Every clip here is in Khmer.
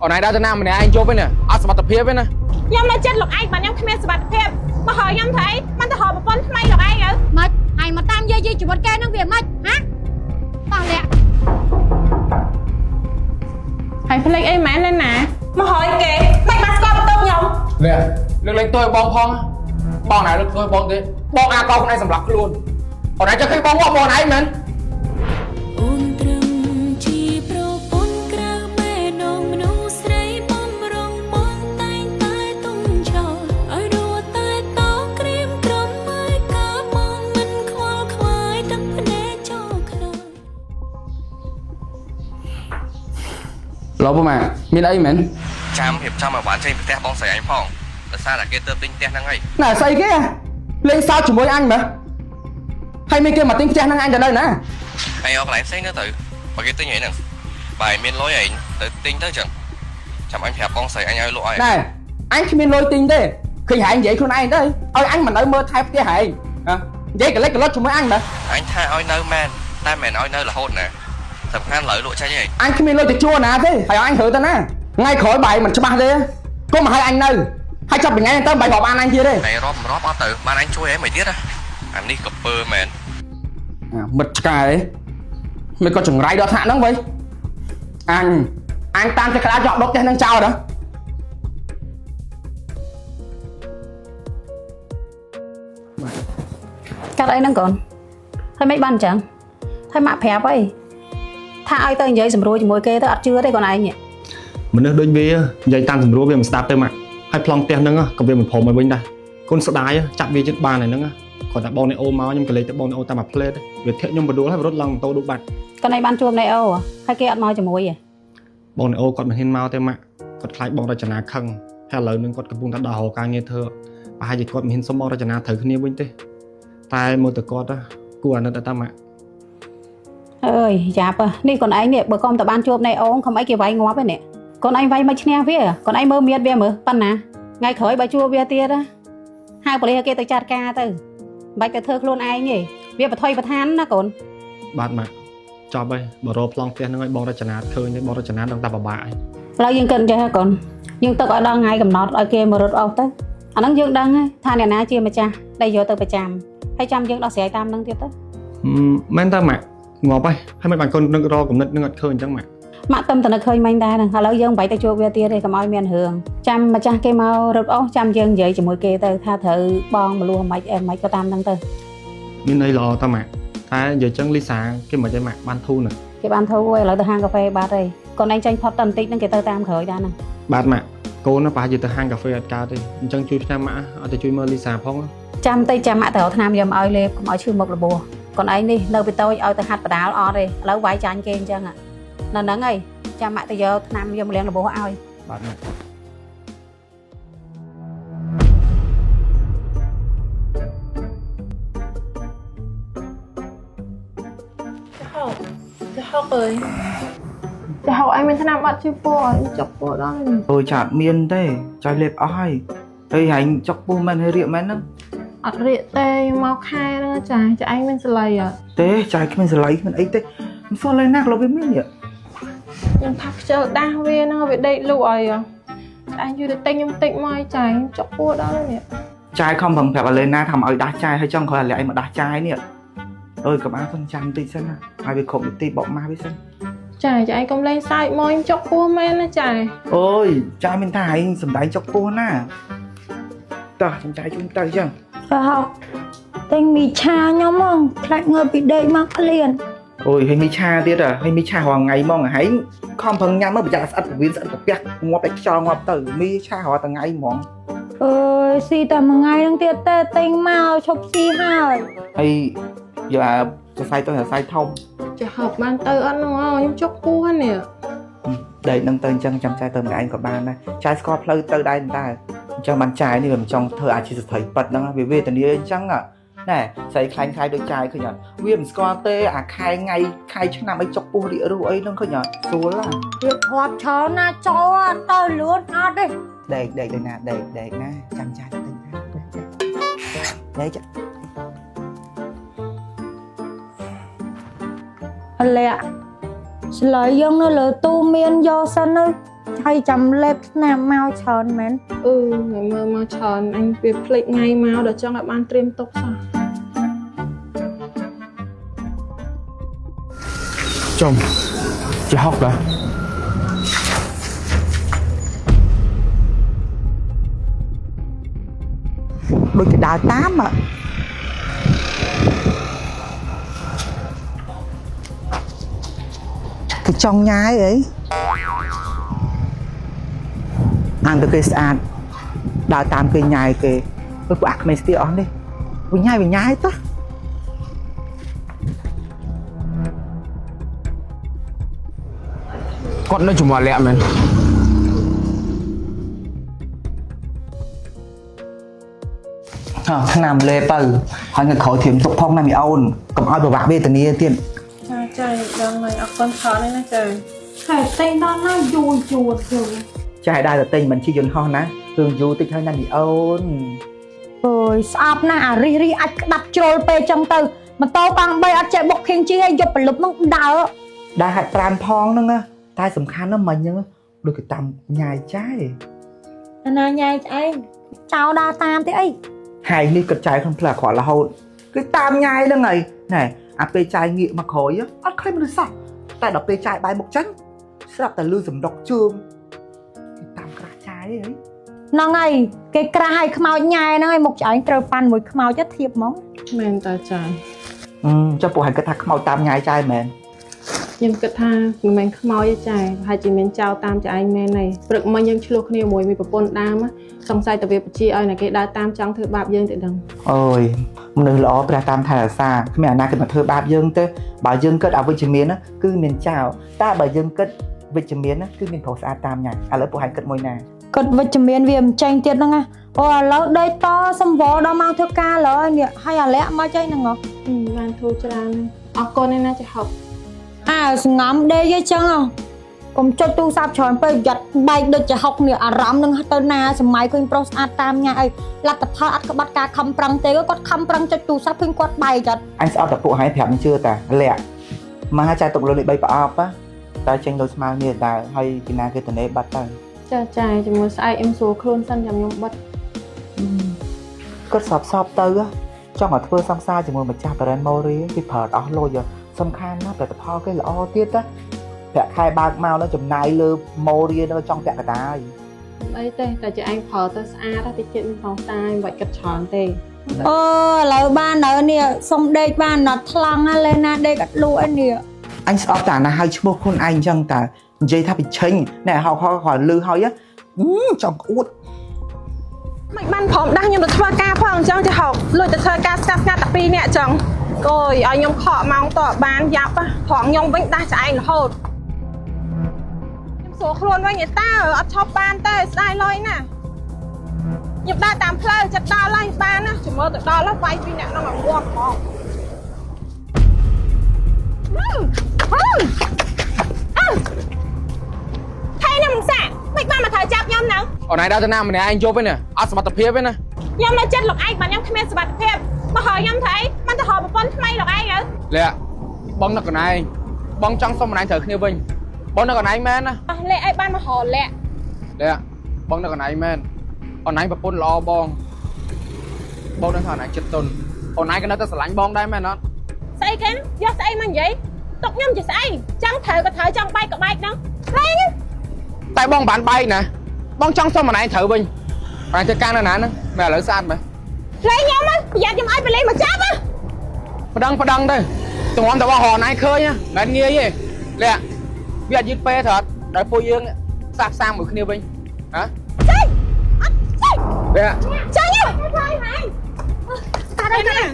អូនឯងដើរទៅណាម្នាក់ឯងជប់ឯណាអត់សមត្ថភាពឯណា ខ្ញុំនៅចិត្តលោកឯងបានខ្ញុំគ្មានសមត្ថភាពមកហើយខ្ញុំធ្វើអីមិនទៅរកប្រពន្ធថ្មីលោកឯងហ៎ ម៉េចហើយមកតាមយាយីជីវិតគេនឹងវាម៉េចហ៎តោះលាក់ ហើយភ្លេចអីមែនទេណាមកហើយគេមិនបានស្គាល់បន្ទប់ខ្ញុំ នេះលើកលែងទោសឲ្យបងផងបងណាលើកទោសឲ្យបងទេបងអាកោខ្លួនឯងសម្រាប់ខ្លួនអូនឯងចង់ឃើញបងងាប់បងឯងមែន អូនត្រឹមជាប្រពន្ធក្រៅបែដងមនុស្សស្រីបំរងបងតែងតែទុំចោលឲ្យរស់តែតក្រៀមក្រំឲ្យកាបងមិនខ្វល់ខ្វាយទាំងភ្នែកចូលក្នុង ឡូវម៉ាមានអីមែន ចាំរៀបចំឲ្យបានចេញពីផ្ទះបងស្រីអញផងដោយសារតែគេទៅទិញផ្ទះហ្នឹងហើយ ណែស្អីគេលេងសើចជាមួយអញមែនហើយមានគេមកទិញផ្ទះហ្នឹងអញទៅនៅណា ហើយអកន្លែងផ្សេងទៅទៅបើគេទិញហើយហ្នឹងបើឯងមានលុយឯងទៅទិញទៅចឹងចាំអញប្រាប់បងស្រីអញឲ្យលក់ឲ្យ ណែអញគ្មានលុយទិញទេឃើញហែងនិយាយខ្លួនឯងទៅឲ្យអញមិននៅមើលថែផ្ទះហែងហ៎និយាយកលិចកលុតជាមួយអញមែន អញថាឲ្យនៅមែនតែមិនមែនឲ្យនៅរហូតណាសំខាន់ឥឡូវលក់ចេញហើយ អញគ្មានលុយទៅជួណាទេហើយអញត្រូវទៅណាថ្ងៃក្រោយបាយមិនច្បាស់ទេគុំមកឲ្យអញនៅហើយចាប់ពីថ្ងៃហ្នឹងទៅបាយរាប់អានអញទៀតទេ ហើយរាប់មិនរាប់អត់ទៅបានអញជួយឯងមិនទៀតណាអានេះក៏ពើមែន អាមិត្តឆ្កែមិនក៏ចង្រៃដល់ថ្នាក់ហ្នឹងវិញអញអញតាមតែក្តារចောက်ដុតផ្ទះហ្នឹងចោលដល់ កាត់អីហ្នឹងកូនហើយមិនបានអញ្ចឹងហើយម៉ាក់ប្រាប់អីថាឲ្យទៅនិយាយសម្រួលជាមួយគេទៅអត់ជឿទេកូនឯងនេះ មនុស្សដូចវានិយាយតាមសម្រួលវាមិនស្ដាប់ទេម៉ាក់ហើយប្លង់ផ្ទះហ្នឹងក៏វាមិនព្រមឲ្យវិញដែរកូនស្ដាយចាប់វាជិតបានហើយហ្នឹងគ្រាន់តែបងនៃអូមកខ្ញុំក៏លេចទៅបងនៃអូតាមមួយផ្លេតវាធាក់ខ្ញុំបដួលហើយរត់ឡើងម៉ូតូឌុបបាត់ កូនឯងបានជួបណៃអូហើយគេអត់មកជាមួយទេ បងនៃអូគាត់មិនហ៊ានមកទេម៉ាក់គាត់ខ្លាចបងរចនាខឹងហើយឥឡូវហ្នឹងគាត់កំពុងតែដោះរកការងារធ្វើប្រហែលជាគាត់មិនហ៊ានសុំបងរចនាត្រូវគ្នាវិញទេតែមើលទៅគាត់គួរអាណិតតែម៉ាក់ អើយយ៉ាប់នេះកូនឯងនេះបើកុំតែបានជួបណៃអូខំអីគេវាយងាប់ឯនេះកូនឯងវាយមិនឈ្នះវាកូនឯងមើលមៀតវាមើលប៉ុណ្ណាថ្ងៃក្រោយបើជួបវាទៀតហៅប៉ូលីសឲ្យគេទៅចាត់ការទៅមិនបាច់ទៅធ្វើខ្លួនឯងទេវាបថុយប្រឋានណាកូន បាទម៉ាក់ចប់ហើយបើរកប្លង់ផ្ទះហ្នឹងឲ្យបងរចនាឃើញទេបងរចនាដឹងតែពិបាកហើយ ឥឡូវយើងគិតចេះហ៎កូនយើងទឹកឲ្យដល់ថ្ងៃកំណត់ឲ្យគេមករត់អស់ទៅអាហ្នឹងយើងដឹងហើយថាអ្នកណាជាម្ចាស់ដែលយកទៅប្រចាំហើយចាំយើងដោះស្រាយតាមហ្នឹងទៀតទៅ មែនតើម៉ាក់ងាប់ហើយហើយមិនបានកូននឹករកកំណត់នឹងអត់ឃើញអញ្ចឹងម៉ាក់ ម៉ាក់តំតនឹកឃើញមិញដែរហ្នឹងឥឡូវយើងមិនបាច់ទៅជួបវាទៀតទេកុំឲ្យមានរឿងចាំម្ចាស់គេមករត់អស់ចាំយើងនិយាយជាមួយគេទៅថាត្រូវបងមលួសមិនអីមិនក៏តាមហ្នឹងទៅ មានអីល្អតើម៉ាក់តែនិយាយចឹងលីសាគេមិនឲ្យម៉ាក់បានធូរណា គេបានធូរហើយឥឡូវទៅហាងកាហ្វេបាត់ហើយកូនឯងចាញ់ផុតតែបន្តិចហ្នឹងគេទៅតាមក្រោយដែរហ្នឹង បាទម៉ាក់កូនណាប្រហែលជាទៅហាងកាហ្វេអត់កើតទេអញ្ចឹងជួយផ្ញើម៉ាក់ឲ្យទៅជួយមើលលីសាផង ចាំតិចចាំម៉ាក់ទៅរកថ្នាំយកមកឲ្យលេបកុំឲ្យឈឺមុខរបួសកូនឯងនេះនៅពីតូចឲ្យទៅហាត់បដាលអត់ទេឥឡូវវាយចាញ់គេអញ្ចឹងនៅហ្នឹងហើយចាំម៉ាក់ទៅយកថ្នាំយកមកលាងរបួសឲ្យ បាទម៉ាក់ ចាហុកចាហុកអើយចាហុកឯងមានថ្នាំអត់ឈឺពោះអត់ចុកពោះដល់នេះ អូយចាអត់មានទេចាយលេបអស់ហើយហើយហែងចុកពោះមែនហើយរៀកមែនហ្នឹង អត់រៀកទេមកខែហ្នឹងចាចាឯងមានសលៃអត់ ទេចាយគ្មានសលៃគ្មានអីទេមិនសល់ឡើយណាក្លូវាមាននេះ ខ្ញុំថាខ្ជិលដាស់វាហ្នឹងវាដេកលក់ឲ្យចាឯងយូរទៅទិញខ្ញុំតិចមកឲ្យចាខ្ញុំចុកពោះដល់នេះ ចាយខំប្រឹងប្រាប់អាឡេណាថាមកឲ្យដាស់ចាយហើយចង់ក្រោយអាឡែឯងមកដាស់ចាយនេះអើយកុំអាសិនចាំតិចសិនណាឲ្យវាគ្រប់នីតិបកម៉ាស់វាសិន ចាចាឯងកុំលេងសើចមកខ្ញុំចុកពោះមែនណាចា អូយចាយមានថាឯងសំដែងចុកពោះណាតោះចាំចាយជូនទៅចឹង ប្រហុកទិញមីឆាខ្ញុំហ្មងខ្លាចងើបពីដេកមកឃ្លាន អូយហើយមីឆាទៀតហ៎ហើយមីឆារាល់ថ្ងៃហ្មងហែងខំប្រឹងញ៉ាំមកប្រយ័ត្នស្អិតពវៀនស្អិតកាពះងាប់តែខ្យល់ងាប់ទៅមីឆារាល់ថ្ងៃហ្មង អើយស៊ីតែមួយថ្ងៃហ្នឹងទៀតទេទិញមកឈប់ស៊ីហើយ ហើយយកអាសរសៃទៅសរសៃធំ ចាហុកបានទៅអត់ហ្នឹងខ្ញុំចុកពោះហ្នឹងនេះ ដេកនឹងទៅអញ្ចឹងចាំចាយទៅម្នាក់ឯងក៏បានដែរចាយស្គាល់ផ្លូវទៅដែរតើអញ្ចឹងបានចាយនេះវាមិនចង់ធ្វើអាជីពស្ត្រីប៉ិតហ្នឹងវាវេទនាអញ្ចឹងណែស្រីខ្លាញ់ខ្លាយដូចចាយឃើញអត់វាមិនស្គាល់ទេអាខែថ្ងៃខែឆ្នាំអីចុកពោះរៀករស់អីហ្នឹងឃើញអត់ស្រួលហ่ะ វាធាត់ច្រើនណាស់ចូលអត់ទៅលឿនអត់ទេ ដេកដេកទៅណាដេកដេកណាចាំចាយទៅណាដេកដេក អលាក់ស្លៃយើងនៅលើទូមានយកសិនទៅ ហើយចាំលេបថ្នាំមកច្រើនមែន អឺថ្ងៃមើលមកច្រើនអញវាភ្លេចថ្ងៃមកដល់ចង់ឲ្យបានត្រៀមទុកសោះ ចំជាហុកដែរ ដូចគេដើរតាមอ่ะគេចង់ញ៉ាយអីអានទៅគេស្អាតដើរតាមគេញ៉ាយគេពួកអាក្មេងស្ទាអស់នេះវាញ៉ាយវាញ៉ាយតោះ គាត់នៅជាមួយលាក់មែន ហ่าឆ្នាំលេទៅហើយនៅក្រោយធៀមទុកផងណាមីអូនកុំឲ្យពិបាកវេទនាទៀត ចាចាដឹងហើយអរគុណច្រើនណាស់ណាចា ហើយទិញដល់ណាយូរយូរយូរ ចាឲ្យដើរទៅទិញមិនជិះយន្តហោះណារឿងយូរតិចហើយណាមីអូន អើយស្អប់ណាស់អារិះរិះអាចក្តាប់ជ្រុលពេកចឹងទៅម៉ូតូកង់3អត់ចេះបុកខៀងជីហើយយកប្រលប់នោះដើរ ដើរហាត់ប្រានផងហ្នឹងណាតែសំខាន់ណាស់មិញហ្នឹងដូចគេតាមញ៉ាយចាយ អាណាញ៉ៃឆ្អែងចោលដើរតាមទេអី ហើយនេះគិតចាយក្នុងផ្លូវអាក្រក់រហូតគឺតាមញ៉ាយហ្នឹងហើយណែអាពេលចាយងាកមកក្រោយអត់ឃើញមនុស្សសោះតែដល់ពេលចាយបែរមុខចេញស្រាប់តែលឺសម្រុកជើងគេតាមក្រាស់ចាយហី ហ្នឹងហើយគេក្រាស់ឲ្យខ្មោចញ៉ែហ្នឹងហើយមុខឆ្អែងត្រូវប៉ាន់មួយខ្មោចទៅធៀបហ្មង មែនតាចា ចុះពួកហែងគិតថាខ្មោចតាមញ៉ាយចាយមែន ខ្ញុំគិតថាមិនមែនខ្មោចទេចាប្រហែលជាមានចោលតាមចែងមែនហើយព្រឹកមិញយើងឆ្លោះគ្នាមួយមានប្រពន្ធដើមសង្ស័យតែវាបជាឲ្យអ្នកគេដើរតាមចង់ធ្វើបាបយើងទៅដឹង អូយមនុស្សល្អព្រះតាមថែរក្សាគ្មានអាណាគេមកធ្វើបាបយើងទេបើយើងគិតអវិជ្ជមានណាគឺមានចោលតែបើយើងគិតវិជ្ជមានណាគឺមានប្រុសស្អាតតាមញ៉ាយឥឡូវពួកហែងគិតមួយណា គិតវិជ្ជមានវាមិនចេញទៀតហ្នឹងណាអូឥឡូវដេកតសំវល់ដល់ម៉ោងធ្វើការឡើយនេះហើយអាលាក់មកចេញហ្នឹងហ៎ បានធូរច្រើនអរគុណណាចាហុក អើសងំដេកអីចឹងហ៎កុំចុចទូរស័ព្ទច្រើនពេកយ៉ាត់បែកដូចជាហុកនេះអារម្មណ៍នឹងទៅណាសម័យឃើញប្រុសស្អាតតាមញ៉ាអីលទ្ធផលអត់ក្បាត់ការខំប្រឹងទេគាត់ខំប្រឹងចុចទូរស័ព្ទឃើញគាត់បែកចាត់ អញស្អប់តែពួកហែងប្រាប់មិនជឿតាលាក់មកចាយទុកលុយលេខ3ប្រអប់តែចេញលុយស្មើគ្នាដែរហើយពីណាគេតនេបាត់ទៅ ចាចាជាមួយស្អែកអ៊ំសួរខ្លួនសិនចាំខ្ញុំបិទ គាត់សបសបទៅចង់ឲ្យធ្វើសង្សារជាមួយម្ចាស់ brand Mori គេប្រើអស់លុយសំខាន់ណាស់ផលិតផលគេល្អទៀតណាប្រាក់ខែបើកមកแล้วចំណាយលើ Mori នៅចង់ពាក់កតាយ អីទេតែជាឯងប្រើទៅស្អាតតិចទៀតមានសង្សារមិនបាច់គិតច្រើនទេ អូឥឡូវបាននៅនេះសុំដេកបានអត់ថ្លង់ណាលេណាដេកអត់លក់អីនេះ អញស្អប់តាណាហៅឈ្មោះខ្លួនឯងអញ្ចឹងតានិយាយថាពីឆេញណែហៅហៅគាត់លឺហើយចង់ក្អួត មិនបានព្រមដាស់ខ្ញុំទៅធ្វើការផងអញ្ចឹងចាហុកលួចទៅធ្វើការស្កាត់ស្កាត់តែពីរនាក់អញ្ចឹងគយឲ្យខ្ញុំខកម៉ោងតបានយ៉ាប់ត្រង់ខ្ញុំវិញដាស់ឆ្អែងរហូតខ្ញុំសួរខ្លួនវិញឯតើអត់ឈប់បានទេស្ដាយលុយណាខ្ញុំដើរតាមផ្លូវចិត្តដល់ហើយបានណាជំរឿទៅដល់ហើយវាយពីរនាក់នោះមកងាប់ហ្មងថៃនេះមិនសាមិនបានមកត្រូវចាប់ខ្ញុំណា អូនឯងដើរទៅណាម្នាក់ឯងយប់ឯណាអត់សមត្ថភាពឯណា ខ្ញុំនៅចិត្តលោកឯងបានខ្ញុំគ្មានសមត្ថភាពមកហើយខ្ញុំធ្វើអីមិនទៅរកប្រពន្ធថ្មីលោកឯងហ៎ លាក់បងនឹកកណែងបងចង់សុំម្នាក់ត្រូវគ្នាវិញបងនឹកកណែងមែនណា អស់លាក់អីបានមករកលាក់ លាក់បងនឹកកណែងមែនអូនឯងប្រពន្ធល្អបងបងនឹងថាអូនឯងចិត្តទុនអូនឯងក៏នៅតែស្រឡាញ់បងដែរមែនអត់ ស្អីគេយកស្អីមកនិយាយទុកខ្ញុំជាស្អីចង់ត្រូវក៏ត្រូវចង់បែកក៏បែកហ្នឹងលែង តែបងបានបែកណាបងចង់សុំម្នាក់ត្រូវវិញអូនឯងធ្វើការនៅណាហ្នឹងមែនឥឡូវស្អាតមែន លែងខ្ញុំប្រយ័ត្នខ្ញុំឲ្យបលេងមកចាប់ណា ប្តឹងប្តឹងទៅតម្រាំតែបងរកណៃឃើញមិនងាយទេលាក់វាអត់យឺតពេលត្រូវអត់ដល់ពួកយើងសាកសាងមួយគ្នាវិញហ៎ ចេញអត់ចេញ លាក់ ចេញហើយហើយ តាដល់ណា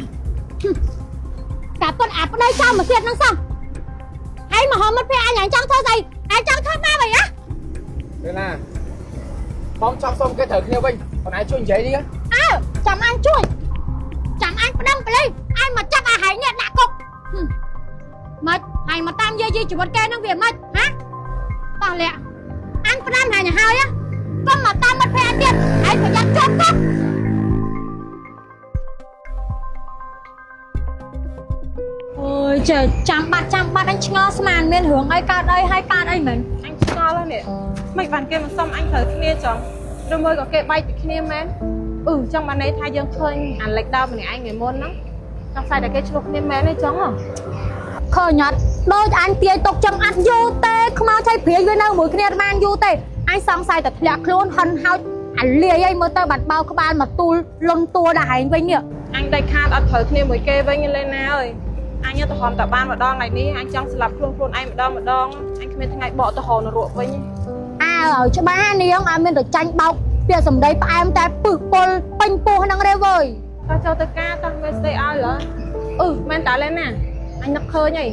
កាពុតអាប្តីចោលមកទៀតហ្នឹងសោះឯងមកហមមិត្តភក្តិអញចង់ធ្វើស្អីឯងចង់ធ្វើបាបអីហ៎ ទេណាបងចង់សុំគេត្រូវគ្នាវិញបងឯងជួយនិយាយនេះ អើចាំអញជួយចាំអញប្តឹងប៉ូលីសអញមកចាប់អាហែងនេះដាក់គុកម៉េចហែងមកតាមយាយីជីវិតគេហ្នឹងវាម៉េចហ៎តោះលាក់អញផ្ដាំហែងហើយកុំមកតាមមិត្តភក្តិអញទៀតឯងប្រយ័ត្នជាប់គុក អូយ ចេះចាំបាត់ចាំបាត់អញឆ្ងល់ស្មានមានរឿងអីកើតអីហើយកើតអីមែន អញឆ្ងល់ហើយនេះមិនបានគេមកសុំអញត្រូវគ្នាចង់ឬមួយក៏គេបែកពីគ្នាមែនអឺចង់បានន័យថាយើងឃើញអាលិចដល់ម្នាក់ឯងថ្ងៃមុនហ្នឹងចង់ស្អែកតែគេឆ្លោះគ្នាមែនទេចង់ហ៎ ឃើញអត់ដូចអញទាយទុកចឹងអត់យូរទេខ្មោចឆៃព្រាយវានៅមួយគ្នាបានយូរទេអញសង្ស័យតែធ្លាក់ខ្លួនហិនហោចអាលាយអីមើលទៅបានបោក្បាលមកទូលលុនតួដល់ឯងវិញនេះ អញដាច់ខាតអត់ត្រូវគ្នាមួយគេវិញលេណាអើយអញទៅហមតាបានម្ដងថ្ងៃនេះអញចង់ស្លាប់ខ្លួនខ្លួនឯងម្ដងម្ដងអញគ្មានថ្ងៃបកទៅហៅនរកវិញ អើឲ្យច្បាស់នាងអត់មានទៅចាញ់បោកពាក្យសម្ដីផ្អែមតែពឹសពុលពេញពោះហ្នឹងទេវើយ តោះចូលទៅការតោះមើលស្ដីឲ្យឡើអឺមែនតាលេណាអញនឹកឃើញហើយ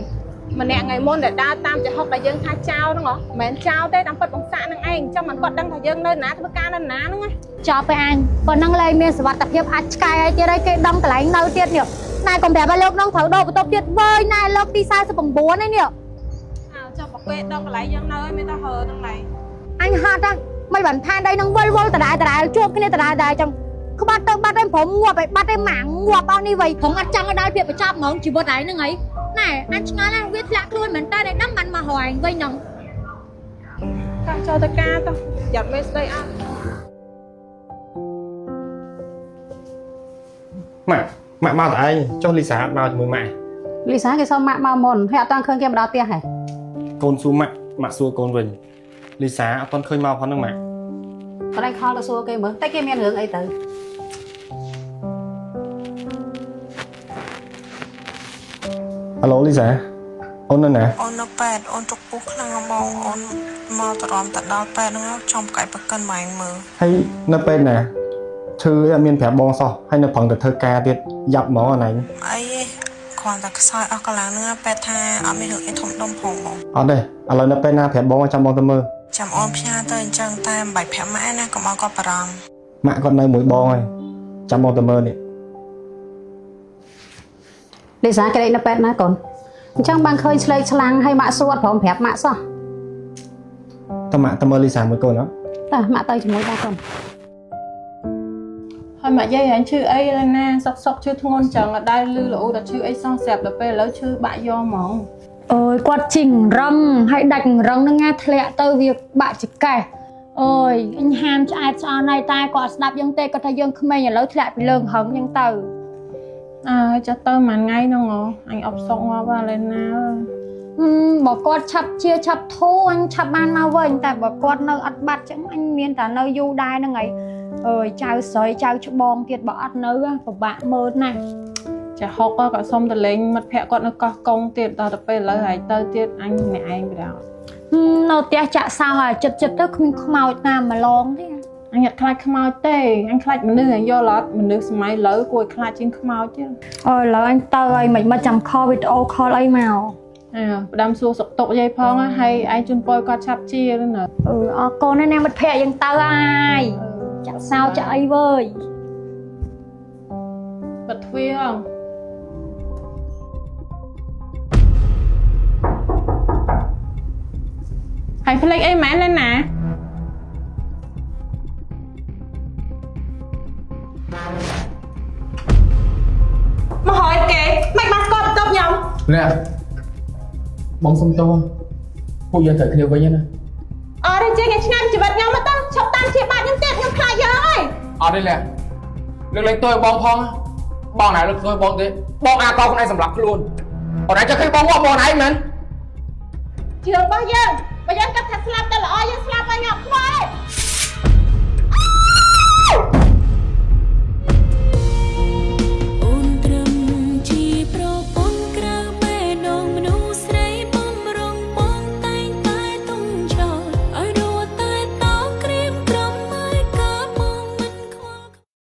ម្នាក់ថ្ងៃមុនដែលដើរតាមចហុកដែលយើងថាចោលហ្នឹងហ៎មិនមែនចោលទេតាមពិតបងសាក់ហ្នឹងឯងចាំមិនគាត់ដឹងថាយើងនៅណាធ្វើការនៅណាហ្នឹងណា ចប់ទៅអញប៉ុណ្ណឹងលែងមានសុវត្ថិភាពអាចឆ្កែឲ្យទៀតហើយគេដឹងកន្លែងនៅទៀតនេះណែកុំប្រាប់ឲ្យលោកនោះត្រូវដូរបន្ទប់ទៀតវើយណែលើកទី49ហើយនេះ អើចុះប្រពេដឹងកន្លែងយើងនៅហើយមានតែហើហ្នឹងឡែង អញហត់ហ៎មិនបានផានដីនឹងវិលវល់ដដែលដដែលជួបគ្នាដដែលដដែលចឹងក្បាត់ទៅបាត់ទៅព្រមងាប់ឲ្យបាត់ទៅម៉ាងាប់អស់នេះវៃព្រមអត់ចង់ឲ្យដល់ភាពបញ្ចប់ហ្មងជីវិតឯងហ្នឹងហីណែអញឆ្ងល់ណាស់វាធ្លាក់ខ្លួនមែនតើតែដឹងបានមករកឯងវិញហ្នឹង តោះចូលទៅការតោះយ៉ាប់មេស្ដីអត់ ម៉ាក់ម៉ាក់មកតែឯងចុះលីសាអត់មកជាមួយម៉ាក់ លីសាគេសុំម៉ាក់មកមុនហើយអត់តាំងឃើញគេមកដល់ផ្ទះហ៎ កូនសួរម៉ាក់ម៉ាក់សួរកូនវិញលីសាអត់ទាន់ឃើញមកផងហ្នឹងម៉ាក់ កន្លែងខលទៅសួរគេមើលតែគេមានរឿងអីទៅ ហៅឡូលីសាអូននៅណា អូននៅពេទ្យអូនជុកពោះខ្លាំងហ្មងអូនមកតរំតដល់ពេទ្យហ្នឹងចំកែប្រកិនមកឯងមើល ហើយនៅពេទ្យណាឈឺអត់មានប្រាប់បងសោះហើយនៅប្រឹងតែធ្វើការទៀតយ៉ាប់ហ្មងអាណៃ អីទេគ្រាន់តែខ្សោយអស់កម្លាំងហ្នឹងពេទ្យថាអត់មានរឿងអីធំដុំផងបង អត់ទេឥឡូវនៅពេទ្យណាប្រាប់បងចាំបងទៅមើល ចាំអូនផ្ញើទៅអញ្ចឹងតែមិនបាច់ប្រាប់ម៉ាក់ណាកុំឲ្យគាត់បារម្ភ ម៉ាក់គាត់នៅមួយបងហើយចាំបងទៅមើលនេះ លីសាគេដេកនៅពេទ្យណាកូនអញ្ចឹងបានឃើញឆ្លេកឆ្លាំងហើយម៉ាក់សួរអត់ព្រមប្រាប់ម៉ាក់សោះ តើម៉ាក់ទៅមើលលីសាមួយកូនអត់ តើម៉ាក់ទៅជាមួយដែរកូន ហើយម៉ាក់យាយអញឈឺអីលេណាសុកសុកឈឺធ្ងន់ចឹងអត់ដែលលឺល្អដល់ឈឺអីសោះស្រាប់ដល់ពេលឥឡូវឈឺបាក់យកហ្មង អើយគាត់ជីងរឹងហើយដាច់រឹងហ្នឹងណាធ្លាក់ទៅវាបាក់ចកេះអើយអញហាមឆ្អែតឆ្អន់ហើយតែគាត់ស្ដាប់យើងទេគាត់ថាយើងក្មេងឥឡូវធ្លាក់ពីលើហឹងចឹងទៅ អើចុះទៅមួយថ្ងៃហ្នឹងហ៎អញអបសុកងាប់ហើយលេណា បើគាត់ឆាប់ជាឆាប់ធូរអញឆាប់បានមកវិញតែបើគាត់នៅអត់បាត់ចឹងអញមានតែនៅយូរដែរហ្នឹងហើយអើយចៅស្រីចៅច្បងទៀតបើអត់នៅពិបាកមើលណាស់ ចាហុកក៏សុំទៅលេងមិត្តភក្តិគាត់នៅកោះកុងទៀតដល់ទៅពេលឥឡូវហើយទៅទៀតអញម្នាក់ឯងបណ្ដោយ នៅផ្ទះចាក់សោហើយចិត្តចិត្តទៅគ្មានខ្មោចណាម្លងទេ អញអត់ខ្លាចខ្មោចទេអញខ្លាចមនុស្សអញយល់អត់មនុស្សសម័យឥឡូវគួរឲ្យខ្លាចជាងខ្មោចទៀត អូឥឡូវអញទៅហើយមិនមកចាំខលវីដេអូខលអីមក អើផ្ដាំសួរសុកតុកយាយផងហើយឯងជូនពរគាត់ឆាប់ជាណា អឺអរគុណណាមិត្តភក្តិយើងទៅហើយចាក់សោចាក់អីវើយ បិទទ្វារហងហើយភ្លេចអីមែនលេណាមកហើយគេមិនបានស្គាល់បន្ទប់ខ្ញុំ លាក់បងសុំទោសពួកយើងត្រូវគ្នាវិញណា អត់ទេចេញឲ្យឆ្ងាញ់ជីវិតខ្ញុំមកទៅឈប់តាមជាបាតខ្ញុំទៀតខ្ញុំខ្លាចយើងហើយ អត់ទេលាក់លើកលែងទោសឲ្យបងផងបងណែលើកទោសឲ្យបងទេបងអាកោខ្លួនឯងសម្រាប់ខ្លួនអត់ឯងចង់ឃើញបងងាប់បងឯងមែន ជឿរបស់យើងបើយើងគិតថាស្លាប់ទៅល្អយើងស្លាប់ហើយខ្ញុំខ្វល់